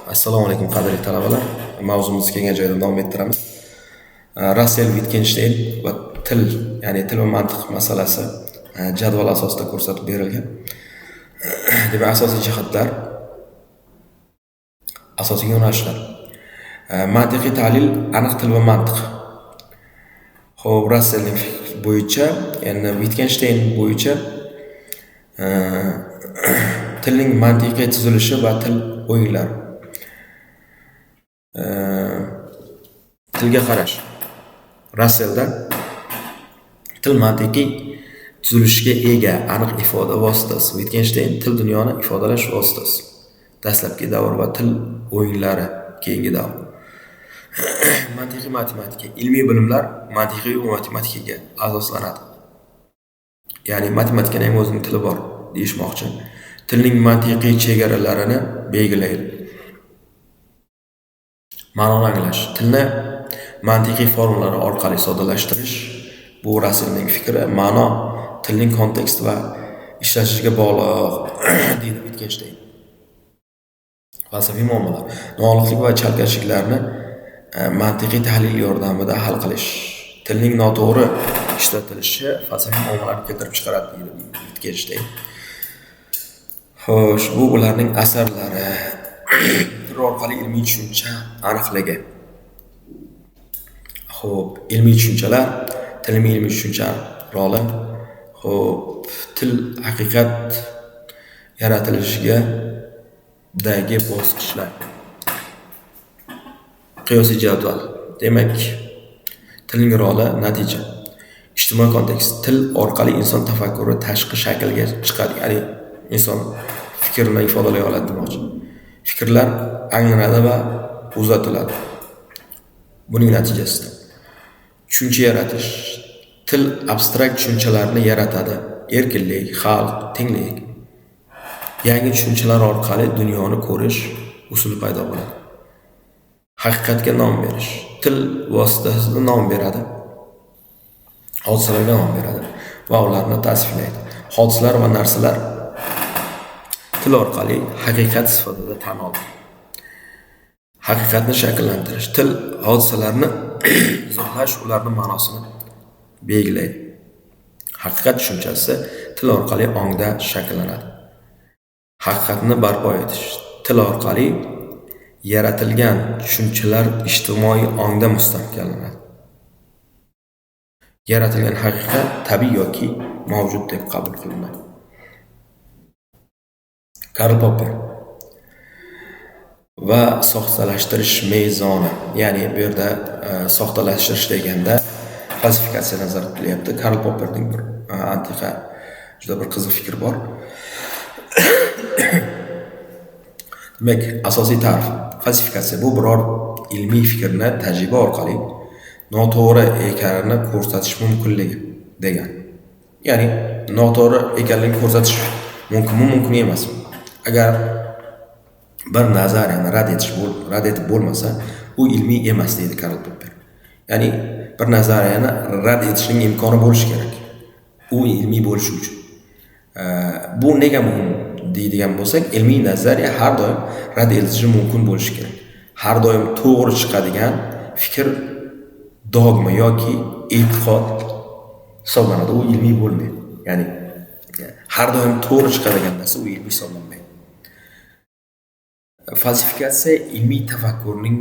Assalomu alaykum, qadrli talabalar. Mavzumizni kelgan joydan davom ettiramiz. Rassel, Wittgenstein va til, ya'ni til va mantiq masalasi jadval asosida ko'rsatib berilgan. Demak, asosiy jihatlar, asosiy yo'nalishlar. Mantiqiy tahlil, aniq til va mantiq. Xo'p, Rasselning fikri bo'yicha, endi Wittgenstein bo'yicha tilning mantiqiy tuzilishi va til o'yinlari. Tilga qarash. Rasselda til mantiqiy tuzilishga ega aniq ifoda vositasi. Wittgenstein til dunyoni ifodalash vositasi. Dastlabki davr va til o'yinlari keyingi davr. Mantiqiy matematika. Ilmiy bilimlar mantiqiy va matematikaga asoslanadi. Ya'ni matematikaning ham o'zining tili bor deyishmoqchi. Tilning mantiqiy chegaralarini belgilaydi. Ma'noni anglash. Tilni mantiqiy formalari orqali soddalashtirish, bu Rasselning fikri. Ma'no tilning kontekst va ishlatishiga bog'liq, deydi Wittgenstein. Falsafiy muammolar. Noaniqlik va chalkashliklarni mantiqiy tahlil yordamida hal qilish. Tilning noto'g'ri ishlatilishi falsafiy muammolarni keltirib chiqaradi, deydi Wittgenstein. Xo'sh, bu ularning asarlari. Til orqali ilmiy tushuncha aniqligi. Xo'p, ilmiy tushunchalar, tilning ilmiy tushuncha roli. Xo'p, til haqiqat yaratilishiga dagi bosqichlar. Qiyosiy jadval. Demak, tilning roli, natija. Ijtimoiy kontekst. Til orqali inson tafakkuri tashqi shaklga chiqadi. Ya'ni inson fikrini ifodalay oladi demoqchi. Fikrlar anglanadi va uzatiladi. Buning natijasida tushuncha yaratish. Til abstrakt tushunchalarni yaratadi. Erkinlik, xalq, tenglik. Yangi tushunchalar orqali dunyoni ko'rish usuli paydo bo'ladi. Haqiqatga nom berish. Til vositasida nom beradi. Hodisalarga nom beradi va ularni tasniflaydi. Hodisalar va narsalar til orqali haqiqat sifatida tan oladi. Haqiqatni shakllantirish. Til hodisalarni izohlash, ularning ma'nosini belgilaydi. Haqiqat tushunchasi til orqali ongda shakllanadi. Haqiqatni barpo etish. Til orqali yaratilgan tushunchalar ijtimoiy ongda mustahkamlanadi. Yaratilgan haqiqat tabiiy yoki mavjud deb qabul qilinadi. Karl Popper va soxtalashtirish mezoni. Ya'ni bu yerda soxtalashtirish deganda falsifikatsiya nazarda tutilyapti. Karl Popperning bir antiqa juda bir qiziq fikri bor. Demak, asosiy ta'rif. Falsifikatsiya bu biror ilmiy fikrni tajriba orqali noto'g'ri ekanini ko'rsatish mumkinligi degan. Ya'ni noto'g'ri ekanligini ko'rsatish mumkinmi, mumkin emasmi? Agar bir nazariyani rad etib bo'lmasa, u ilmiy emas, deydi Karl Popper. Ya'ni bir nazariyani rad etishning imkoni bo'lishi kerak. U ilmiy bo'lishi uchun. Bu nega muhim deydigan bo'lsak, ilmiy nazariya har doim rad etilishi mumkin bo'lishi kerak. Har doim to'g'ri chiqadigan fikr dogma yoki e'tiqod hisoblanadi. U ilmiy bo'lmaydi. Ya'ni har doim to'g'ri chiqadigan narsa u ilmiy hisoblanmaydi. Falsifikatsiya ilmiy tafakkurning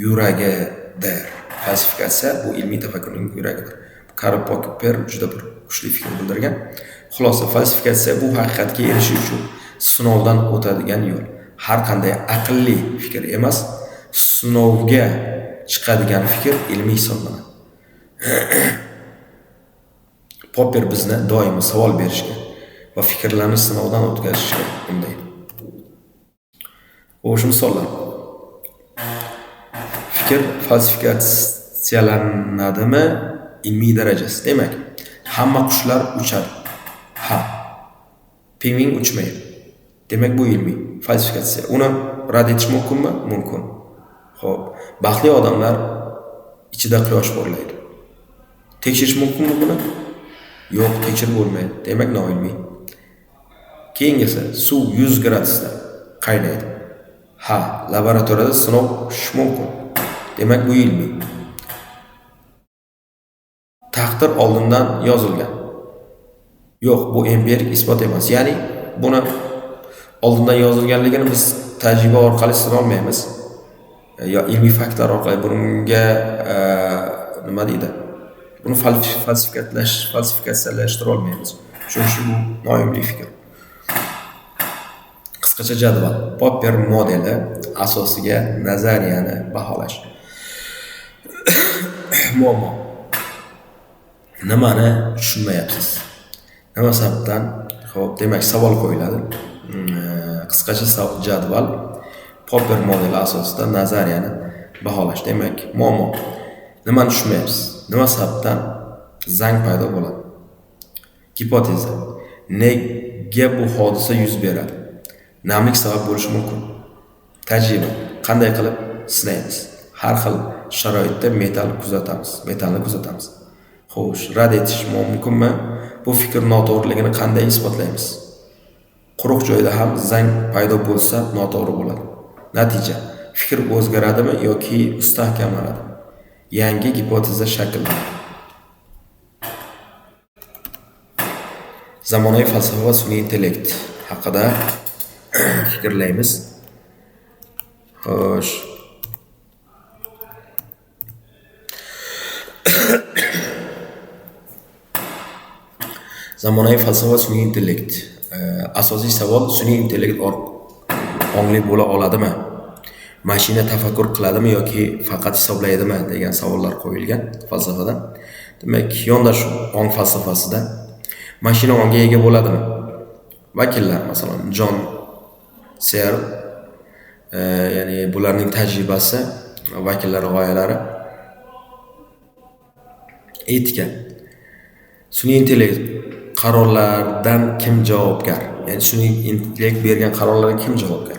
yuragidir. Falsifikatsiya bu ilmiy tafakkurning yuragidir. Karl Popper juda bir kuchli fikr bildirgan. Xulosa, falsifikatsiya bu haqiqatga erishish uchun sinovdan o'tadigan yo'l. Har qanday aqlli fikr emas, sinovga chiqadigan fikr ilmiy hisoblanadi. Popper bizni doimo savol berishga va fikrlarni sinovdan o'tkazishga undaydi. Xo'sh, misollar. Fikr falsifikatsiyalanadimi ilmiy darajasi? Demak, hamma qushlar uchadi. Ha. Pingvin uchmaydi. Demak, bu ilmiy falsifikatsiya. Uni rad etish mumkinmi? Mumkin. Xo'p, baxtli odamlar ichida quyosh porlaydi. Tekshirish mumkinmi buni? Yo'q, tekshirib bo'lmaydi. Demak, noilmiy. Keyingisi, suv 100 gradusda qaynaydi. Ha, laboratoriyada sinovish mumkin. Demak, bu ilmiy. Taqdir oldindan yozilgan. Yo'q, bu empirik isbot emas. Ya'ni buni oldindan yozilganligini biz tajriba orqali sinolmaymiz. Yo ilmiy faktlar orqali bunga nima deydi? Buni falsifikatsiyalashtira olmaymiz. Shuning uchun bu noilmiy fikr. Qisqacha jadval. Popper modeli asosiga nazariyani baholash. Muammo. Nimani tushunmayapsiz? Nima sababdan? Xo'p, demak, savol qo'yiladi. Qisqacha jadval Popper modeli asosida nazariyani baholash. Demak, muammo. Nimani tushunmayapsiz? Nima sababdan zang paydo bo'ladi? Gipoteza. Nega bu hodisa yuz beradi? Namlik sabab bo'lishi mumkin. Tajriba. Qanday qilib sinaymiz? Har xil sharoitda metalni kuzatamiz. Xo'sh, rad etish mumkinmi? Bu fikr noto'g'riligini qanday isbotlaymiz? Quruq joyda ham zang paydo bo'lsa noto'g'ri bo'ladi. Natija. Fikr o'zgaradimi yoki mustahkamlanadi? Yangi gipoteza shakllanadi. Zamonaviy falsafa va sun'iy intellekt haqida fikrlaymiz. Xo'sh. Zamonaviy falsafa va sun'iy intellekt. Asosiy savol: sun'iy intellekt ongli bo'la oladimi? Mashina tafakkur qiladimi yoki faqat hisoblaydimi degan savollar qo'yilgan falsafada. Demak, yondashuv ong falsafasida mashina ongga ega bo'ladimi? Vakillar, masalan, Jon Searl, ya'ni bularning tajribasi, vakillar g'oyalari. Etika. Sun'iy intellekt qarorlardan kim javobgar? Ya'ni sun'iy intellekt bergan qarorlarga kim javobgar?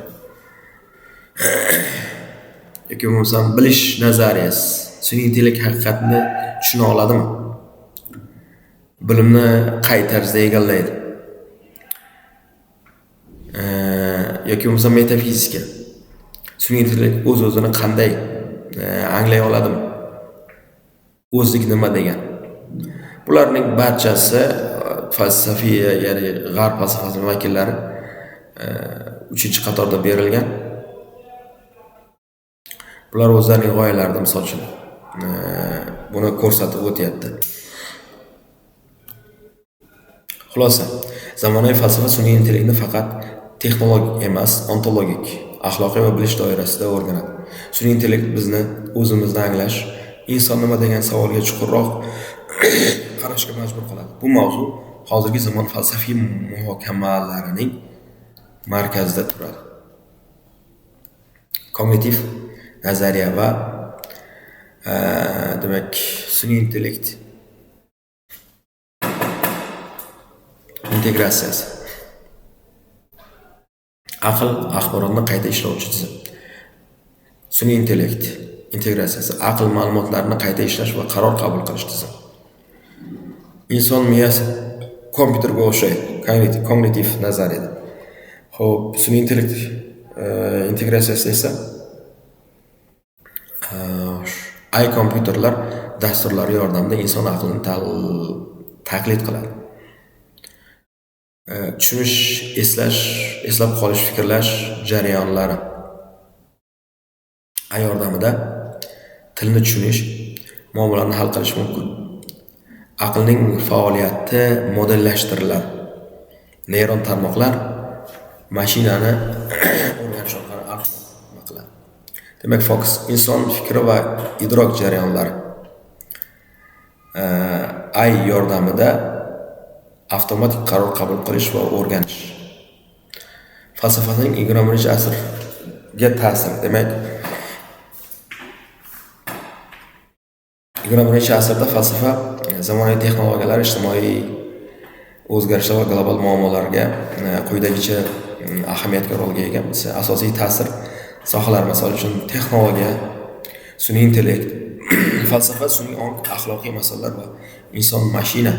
Yoki bo'lmasam bilish nazariyasi. Sun'iy intellekt haqiqatni tushuna oladimi? Bilimni qay tarzda egallaydi? Yoki bo'lmasam metafizika. Sun'iy intellekt o'z-o'zini qanday anglay oladimi? O'zlik nima degan? Bularning barchasi falsafiy, ya'ni g'arb falsafasining vakillari 3-qatorda berilgan. Bular o'zlarining g'oyalarida, misol uchun, buni ko'rsatib o'tyapti. Xulosa, zamonaviy falsafa sun'iy intellektni faqat texnologik emas, ontologik, axloqiy va bilish doirasida o'rganadi. Sun'iy intellekt bizni o'zimizni anglash, inson nima degan savolga chuqurroq qarashga majbur qiladi. Bu mavzu hozirgi zamon falsafiy muhokamalarining markazida turadi. Kognitiv nazariya va demak, sun'iy intellekt integratsiyasi. Aql axborotni qayta ishlovchi tizim. Sun'iy intellekt integratsiyasi aql ma'lumotlarni qayta ishlash va qaror qabul qilish tizimi. Inson miyasi kompyuterga o'xshaydi, kognitiv nazariyada. Xo'p, sun'iy intellekt integratsiyasi esa AI kompyuterlar dasturlari yordamida inson aqlini taqlid qiladi. Tushunish, eslash, eslab qolish, fikrlash jarayonlari. AI yordamida tilni tushunish, muammolarni hal qilish mumkin. Aqlning faoliyati modellashtiriladi. Neyron tarmoqlar mashinani o'rganish orqali aql qiladi. Demak, fokus inson fikri va idrok jarayonlari. AI yordamida avtomatik qaror qabul qilish va o'rganish. Falsafaning 21-asrga ta'siri. Demak, 21-asrda falsafa zamonaviy texnologiyalar, ijtimoiy o'zgarishlar va global muammolarga quyidagicha ahamiyatga rolga ega. Asosiy ta'sir sohalari, misol uchun, texnologiya, sun'iy intellekt, falsafa, sun'iy ong, axloqiy masalalar va inson mashina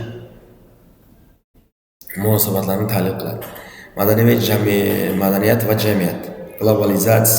munosabatlarini tahlil qiladi. Madaniyat va jamiyat, globalizatsiya